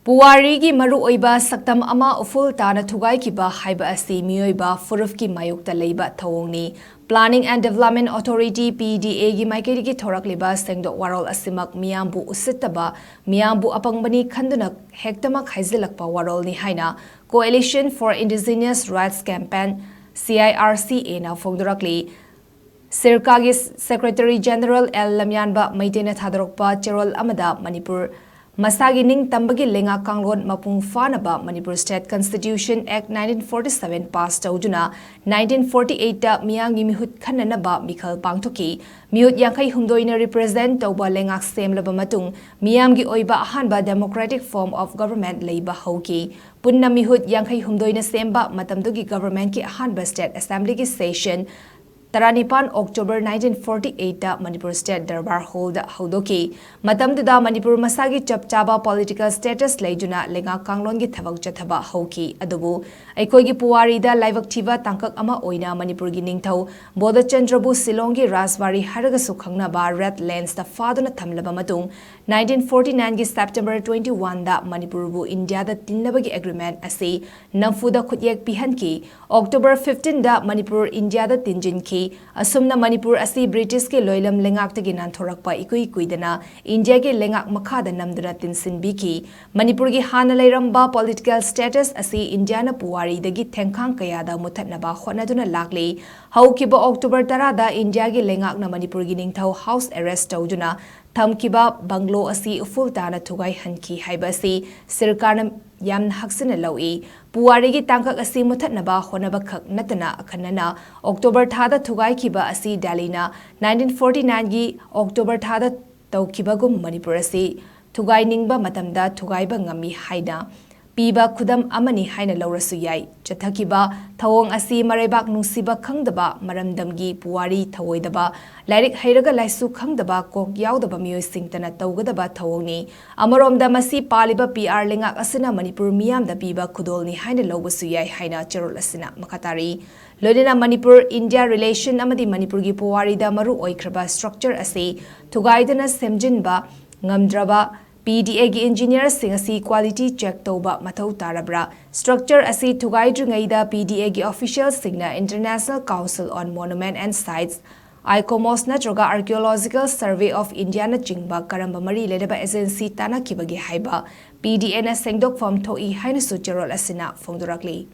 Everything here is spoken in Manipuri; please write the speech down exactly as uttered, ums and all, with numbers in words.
ꯄꯨꯋꯥꯔꯤꯒꯤ ꯃꯔꯨꯑꯣꯏꯕ ꯁꯛꯇꯝ ꯑꯃ ꯎꯐꯨꯜ ꯇꯥꯅ ꯊꯨꯒꯥꯏꯈꯤꯕ ꯍꯥꯏꯕ ꯑꯁꯤ ꯃꯤꯑꯣꯏꯕ ꯐꯨꯔꯨꯞꯀꯤ ꯃꯥꯌꯣꯛꯇ ꯂꯩꯕ ꯊꯧꯑꯣꯡꯅꯤ꯫ Planning and Development Authority, P D A ꯒꯤ ꯃꯥꯏꯀꯩꯗꯒꯤ ꯊꯣꯔꯛꯂꯤꯕ ꯁꯦꯡꯗꯣꯛ ꯋꯥꯔꯣꯜ ꯑꯁꯤꯃꯛ ꯃꯤꯌꯥꯝꯕꯨ ꯎꯁꯤꯠꯇꯕ, ꯃꯤꯌꯥꯝꯕꯨ ꯑꯄꯪꯕꯅꯤ ꯈꯟꯗꯨꯅ ꯍꯦꯛꯇꯃꯛ ꯍꯥꯏꯖꯤꯜꯂꯛꯄ ꯋꯥꯔꯣꯜꯅꯤ ꯍꯥꯏꯅ Coalition for Indigenous Rights Campaign, C I R C A ꯅ ꯐꯣꯡꯗꯣꯔꯛꯂꯤ꯫ ꯁꯤꯔꯀꯥꯒꯤ Secretary General L ꯂꯝꯌꯥꯟꯕ ꯃꯩꯇꯩꯅ ꯊꯥꯗꯣꯔꯛꯄ ꯆꯦꯔꯣꯜ ꯑꯃꯗ ꯃꯅꯤꯄꯨꯔ ꯃꯁꯥꯒꯤ ꯅꯤꯡꯇꯝꯕꯒꯤ ꯂꯩꯉꯥꯛ ꯀꯥꯡꯂꯣꯟ ꯃꯄꯨꯡ ꯐꯥꯅꯕ Manipur State Constitution Act nineteen forty seven pass ꯇꯧꯗꯨꯅ nineteen forty eight ꯇ ꯃꯤꯌꯥꯝꯒꯤ ꯃꯤꯍꯨꯠ ꯈꯟꯅꯅꯕ ꯃꯤꯈꯜ ꯄꯥꯡꯊꯣꯛꯈꯤ꯫ ꯃꯤꯍꯨꯠ ꯌꯥꯡꯈꯩ ꯍꯨꯝꯗꯣꯏꯅ represent ꯇꯧꯕ ꯂꯩꯉꯥꯛ ꯁꯦꯝꯂꯕ ꯃꯇꯨꯡ ꯃꯤꯌꯥꯝꯒꯤ ꯑꯣꯏꯕ ꯑꯍꯥꯟꯕ democratic form of government ꯂꯩꯕ ꯍꯧꯈꯤ꯫ ꯄꯨꯟꯅ ꯃꯤꯍꯨꯠ ꯌꯥꯡꯈꯩ ꯍꯨꯝꯗꯣꯏꯅ ꯁꯦꯝꯕ ꯃꯇꯝꯗꯨꯒꯤ government ꯀꯤ ꯑꯍꯥꯟꯕ State Assembly ꯒꯤ session ꯇꯔꯥꯅꯤꯄꯥꯟ October nineteen forty eight ꯇ ꯃꯅꯤꯄꯨꯔ State Darbar Hall ꯗ ꯍꯧꯗꯣꯛꯈꯤ꯫ ꯃꯇꯝꯗꯨꯗ ꯃꯅꯤꯄꯨꯔ ꯃꯁꯥꯒꯤ ꯆꯞ ꯆꯥꯕ political status ꯂꯩꯗꯨꯅ ꯂꯩꯉꯥꯛ ꯀꯥꯡꯂꯣꯟꯒꯤ ꯊꯕꯛ ꯆꯠꯊꯕ ꯍꯧꯈꯤ꯫ ꯑꯗꯨꯕꯨ ꯑꯩꯈꯣꯏꯒꯤ ꯄꯨꯋꯥꯔꯤꯗ ꯂꯥꯏꯕꯛ ꯊꯤꯕ ꯇꯥꯡꯀꯛ ꯑꯃ ꯑꯣꯏꯅ ꯃꯅꯤꯄꯨꯔꯒꯤ ꯅꯤꯡꯊꯧ ꯕꯣꯙꯆꯟꯗ꯭ꯔꯕꯨ ꯁꯤꯂꯣꯡꯒꯤ ꯔꯥꯖꯋꯥꯔꯤ ꯍꯥꯏꯔꯒꯁꯨ ꯈꯪꯅꯕ Red Lens ꯇ ꯐꯥꯗꯨꯅ ꯊꯝꯂꯕ ꯃꯇꯨꯡ, nineteen forty nine ꯒꯤ September twenty one ꯗ ꯃꯅꯤꯄꯨꯔꯕꯨ ꯏꯟꯗꯤꯌꯥꯗ ꯇꯤꯟꯅꯕꯒꯤ agreement ꯑꯁꯤ ꯅꯝꯐꯨꯗ ꯈꯨꯠꯌꯦꯛ ꯄꯤꯍꯟꯈꯤ꯫ October fifteen ꯗ ꯃꯅꯤꯄꯨꯔ ꯏꯟꯗꯤꯌꯥꯗ ꯇꯤꯟꯖꯤꯟꯈꯤ꯫ ꯑꯁꯨꯝꯅ ꯃꯅꯤꯄꯨꯔ ꯑꯁꯤ British ꯀꯤ ꯂꯣꯏꯂꯝ ꯂꯩꯉꯥꯛꯇꯒꯤ ꯅꯥꯟꯊꯣꯔꯛꯄ ꯏꯀꯨꯏ ꯀꯨꯏꯗꯅ ꯏꯟꯗꯤꯌꯥꯒꯤ ꯂꯩꯉꯥꯛ ꯃꯈꯥꯗ ꯅꯝꯗꯨꯅ ꯇꯤꯟꯁꯤꯟꯕꯤꯈꯤ꯫ ꯃꯅꯤꯄꯨꯔꯒꯤ ꯍꯥꯟꯅ ꯂꯩꯔꯝꯕ political status ꯑꯁꯤ ꯏꯟꯗꯤꯌꯥꯅ ꯄꯨꯋꯥꯔꯤꯗꯒꯤ ꯊꯦꯡꯈꯥꯡ ꯀꯌꯥꯗ ꯃꯨꯊꯠꯅꯕ ꯍꯣꯠꯅꯗꯨꯅ ꯂꯥꯛꯂꯤ꯫ ꯍꯧꯈꯤꯕ October ꯇꯔꯥꯗ ꯏꯟꯗꯤꯌꯥꯒꯤ ꯂꯩꯉꯥꯛꯅ ꯃꯅꯤꯄꯨꯔꯒꯤ ꯅꯤꯡꯊꯧ house arrest ꯇꯧꯗꯨꯅ ꯊꯝꯈꯤꯕ bungalow ꯑꯁꯤ ꯎꯐꯨꯜ ꯇꯥꯅ ꯊꯨꯒꯥꯏꯍꯟꯈꯤ ꯍꯥꯏꯕ ꯑꯁꯤ ꯁꯔꯀꯥꯔꯅ ꯌꯥꯝꯅ ꯍꯛꯆꯤꯟꯅ ꯂꯧꯏ꯫ ꯄꯨꯋꯥꯔꯤꯒꯤ ꯇꯥꯡꯀꯛ ꯑꯁꯤ ꯃꯨꯊꯠꯅꯕ ꯍꯣꯠꯅꯕ ꯈꯛ ꯅꯠꯇꯅ, ꯑꯈꯟꯅꯅ October ꯊꯥꯗ ꯊꯨꯒꯥꯏꯈꯤꯕ ꯑꯁꯤ ꯗꯦꯜꯂꯤꯅ nineteen forty nine ꯒꯤ October ꯊꯥꯗ ꯇꯧꯈꯤꯕꯒꯨꯝ ꯃꯅꯤꯄꯨꯔ ꯑꯁꯤ ꯊꯨꯒꯥꯏꯅꯤꯡꯕ ꯃꯇꯝꯗ ꯊꯨꯒꯥꯏꯕ ꯉꯝꯃꯤ ꯍꯥꯏꯅ ꯄꯤꯕ ꯈꯨꯗꯝ ꯑꯃꯅꯤ ꯍꯥꯏꯅ ꯂꯧꯔꯁꯨ ꯌꯥꯏ꯫ ꯆꯠꯊꯈꯤꯕ ꯊꯧꯑꯣꯡ ꯑꯁꯤ ꯃꯔꯩꯕꯥꯛ ꯅꯨꯡꯁꯤꯕ ꯈꯪꯗꯕ, ꯃꯔꯝꯗꯝꯒꯤ ꯄꯨꯋꯥꯔꯤ ꯊꯧꯑꯣꯏꯗꯕ, ꯂꯥꯏꯔꯤꯛ ꯍꯩꯔꯒ ꯂꯥꯏꯁꯨ ꯈꯪꯗꯕ, ꯀꯣꯛ ꯌꯥꯎꯗꯕ ꯃꯤꯑꯣꯏꯁꯤꯡꯇꯅ ꯇꯧꯒꯗꯕ ꯊꯧꯑꯣꯡꯅꯤ꯫ ꯑꯃꯔꯣꯝꯗ ꯃꯁꯤ ꯄꯥꯜꯂꯤꯕ P R ꯂꯩꯉꯥꯛ ꯑꯁꯤꯅ ꯃꯅꯤꯄꯨꯔ ꯃꯤꯌꯥꯝꯗ ꯄꯤꯕ ꯈꯨꯗꯣꯜꯅꯤ ꯍꯥꯏꯅ ꯂꯧꯕꯁꯨ ꯌꯥꯏ ꯍꯥꯏꯅ ꯆꯦꯔꯣꯜ ꯑꯁꯤꯅ ꯃꯈꯥ ꯇꯥꯔꯤ꯫ ꯂꯣꯏꯅꯅ ꯃꯅꯤꯄꯨꯔ ꯏꯟꯗꯤꯌꯥ relation ꯑꯃꯗꯤ ꯃꯅꯤꯄꯨꯔꯒꯤ ꯄꯨꯋꯥꯔꯤꯗ ꯃꯔꯨ ꯑꯣꯏꯈ꯭ꯔꯕ structure ꯑꯁꯤ ꯊꯨꯒꯥꯏꯗꯨꯅ ꯁꯦꯝꯖꯤꯟꯕ ꯉꯝꯗ꯭ꯔꯕ PDAꯒꯤ engineerꯁꯤꯡ ꯑꯁꯤ quality check ꯇꯧꯕ ꯃꯊꯧ ꯇꯥꯔꯕ꯭ꯔꯥ? Structure ꯑꯁꯤ ꯊꯨꯒꯥꯏꯗ꯭ꯔꯤꯉꯩꯗ PDAꯒꯤ officialꯁꯤꯡꯅ International Council on Monument and Sites, ICOMOS ꯅꯠꯇ꯭ꯔꯒ Archaeological Survey of Indiaꯅꯆꯤꯡꯕ ꯀꯔꯝꯕ ꯃꯔꯤ ꯂꯩꯅꯕ agency ꯇꯥꯟꯅꯈꯤꯕꯒꯦ ꯍꯥꯏꯕ PDAꯅ ꯁꯦꯡꯗꯣꯛꯐꯝ ꯊꯣꯛꯏ ꯍꯥꯏꯅꯁꯨ ꯆꯦꯔꯣꯜ ꯑꯁꯤꯅ ꯐꯣꯡꯗꯣꯔꯛꯂꯤ꯫